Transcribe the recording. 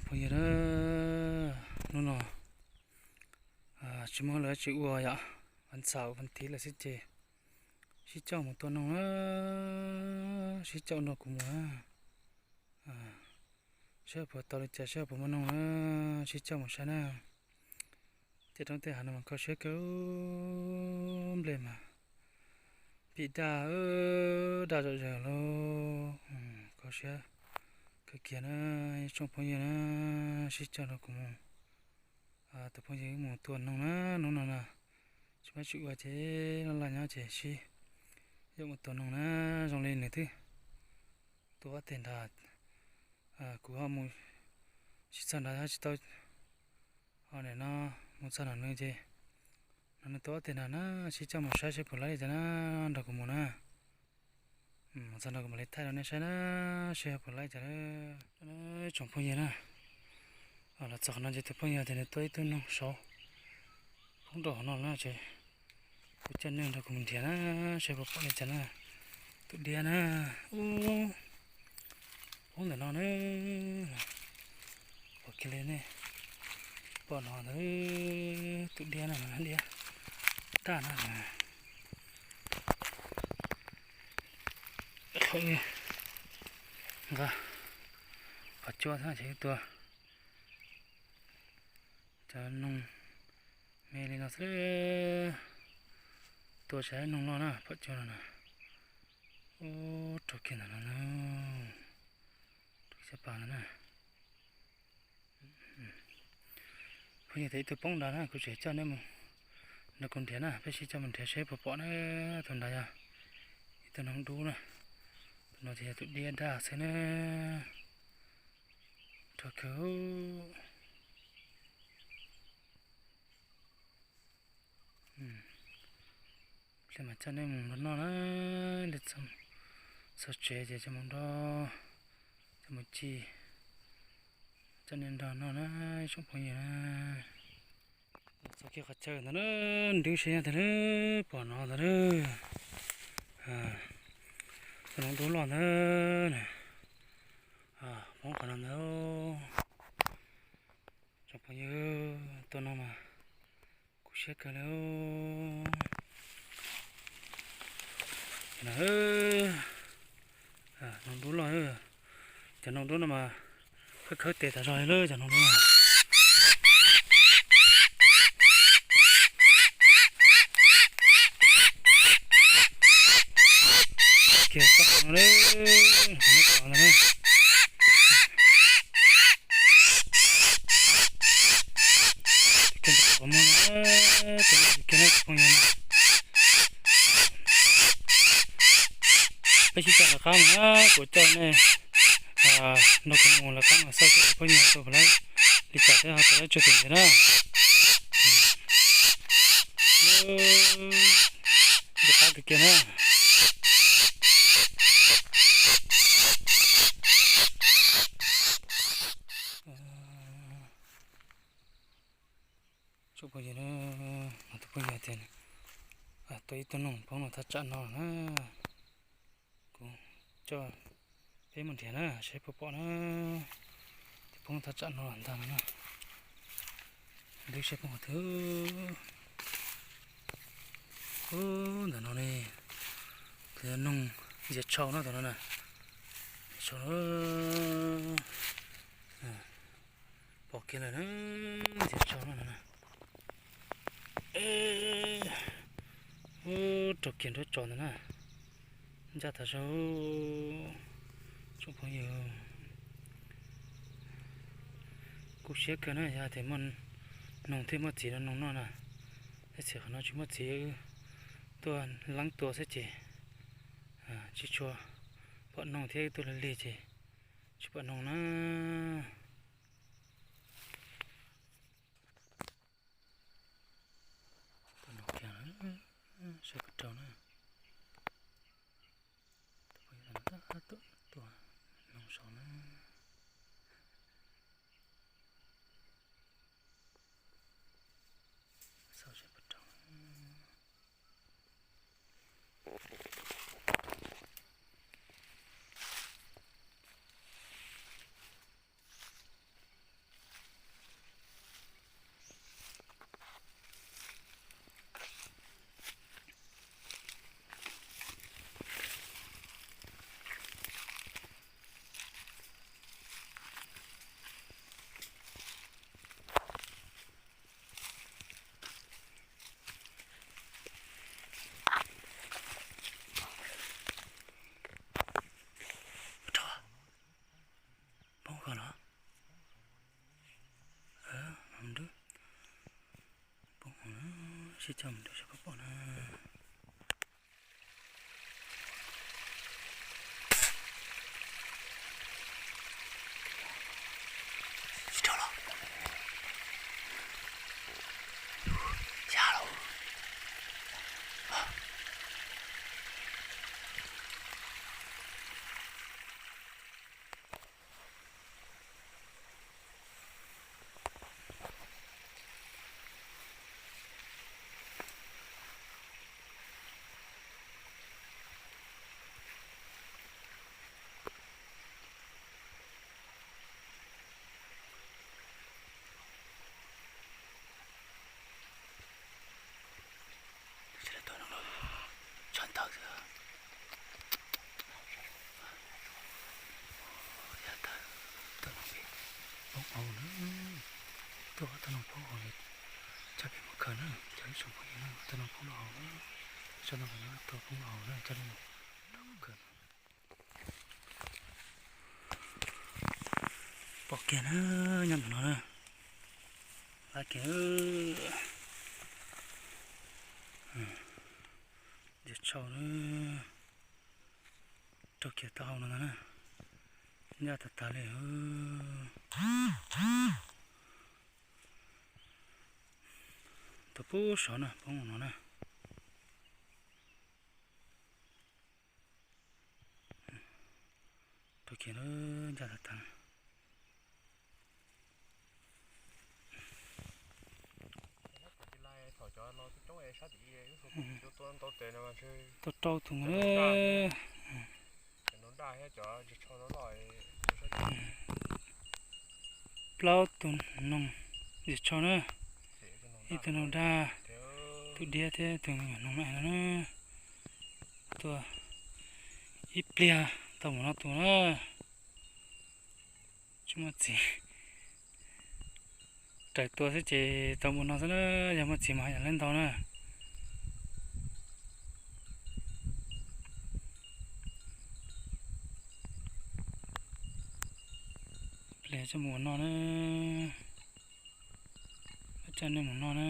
Phooj ywg na, hnub no tsis muaj lawm tsis ua yom, vas xaum vas thiv lawm xwb ces sib coj mus tua noog na, sib coj nrog kuv mus na. Saib puas tau li cas, saib puas muaj noog na, sib coj mus saib na. Tej roob tej hav no mas kho siab kawg, nplej mas pim daj, daj zom zaws lauj. Kho siab kawg kiag na, tsoom phooj ywg na, sib coj nrog kuv mus. Tus phooj ywg mus tua noog na, hnub no na, tsis muaj tsis ua ces laj laj nyob ces sib yuav mus tua noog na. Zoo li nws twb tua ob teg nrad, kuv ho mus tsis txog nrad, tsis tau, ho nim no mus txog nram nws ces no nws tua ob teg nrad na, sib coj mus saib seb puas laib li cas na, nrog kuv mus na. Mus txog nrad kuv mam li thaij rau nej saib na, seb puas laib cas na. Tsoom phooj ywg na, los txog qhov no ces tus phooj ywg tias nws tua ib tug noog saud poob rau hauv no na ces kuv coj nej nrog kuv mus nrhiav na, seb puas pom li cas na. Tus diab na, ub, poob ntawm no na, pom kiag li ne, pom no ntawd, tus diab na, diab daj na. Nqa qhov cua thiab ces tua cov noog me li no xwb, tua tsam noog loj na, pom cua no na. Ub, raug kiag ntawm no na, raug kiag caj pas ntawd na. Phooj ywg tias ib tug poob nrad na, kuv tseem coj nej mus nrog kuv nrhiav na, peb sib coj mus nrhiav seb puas pom na. Tus nrad yog ib tug noog dub na, tus no ces yog tus diab daj xwb na. Raug kawg. Pliag mas coj nej mus noj na, li txog tsev ces coj mus nrog, coj mus ci, coj nej nrog noj na, tsoom phooj ywg na. Txog kiag qhov chaw ntawd na, nrwb siab nyob ntawd na, pom no ntawd na, tus noog dub loj ntawd na, poob qhov no ntawd. Tsoom phooj ywg, tua noog mas kub siab kawg li. Noog dub loj, cov noog dub no mas khawb khawb tes tas zog li lawm cov noog dub no. Kiag toj no, qhov no tom no na. Kiag ntawm qhov muag no, kiag na tus phooj ywg na. Peb sib coj lawv qab mus na, kuv coj nej nrog kuv mus lawv qab mus xauj seb tus phooj ywg tua puas laib li cas thiab ho puas laib tsuag tus ntxiv na. Nce qab kawg kiag na. Tsoom phooj ywg na, tus phooj ywg tias tua ib tug noog poob no thaj tsam no na, kuv coj peb mus nrhiav na, seb puas pom na. Tus poob thaj tsam no ntag no na. Nrwb seb poob qhov twg. Ub, ntawm no ne, tus noog ntxias tshau no, tus no na, ntxias tshau no. Pom kiag lawm na, ntxias tshau no na. Ub, raug kiag nraub tsos ntawd na. Ncaj tas zog. Tsoom phooj ywg, kub siab kawg na, yog tias muaj noog thiaj muaj txiv rau noog noj na. Tab sis qhov no tsis muaj txiv, wb tuaj leeb tua xwb ces tsis tshua pom noog thiab, wb tuaj lig lig ces tsis pom noog na. Tus noog kiag, saib puas raug na. Tus phooj ywg no tab tom tua noog saud na. Xauj seb puas raug. Sib coj mus rau sab koj pom na. Tsis rau los. Ya los. Tshaj tawm xwb. Yog tawm, tawm no peb poob hauv na. Tuaj tawm no poob hauv, tshaj peb mus khaws na, cov ib tsoom phooj ywg na, tawm no poob hauv na, tsob no na, tawm poob hauv na, coj nej mus khaws. Pom kiag na, nyob ntawm no na, lab kiag. Ntsia tshau na, raug kiag taub hau no ntag na, ncaj tas tas li. Tau pub sov na, poob no na. Raug kiag na, ncaj tas tas. Tau rau tus na. Plaub tus noog ntsia tshau na, ib tug noog dag, tus diab thiab tus me nyuam noog me no na. Tuaj ib pliag tau mus no tus na. Tsis muaj txiv, raws tua xwb ces tau mus no xwb na, yog muaj txiv mas yam li ntau na. Pliag coj mus ua noj na, coj nej mus noj na.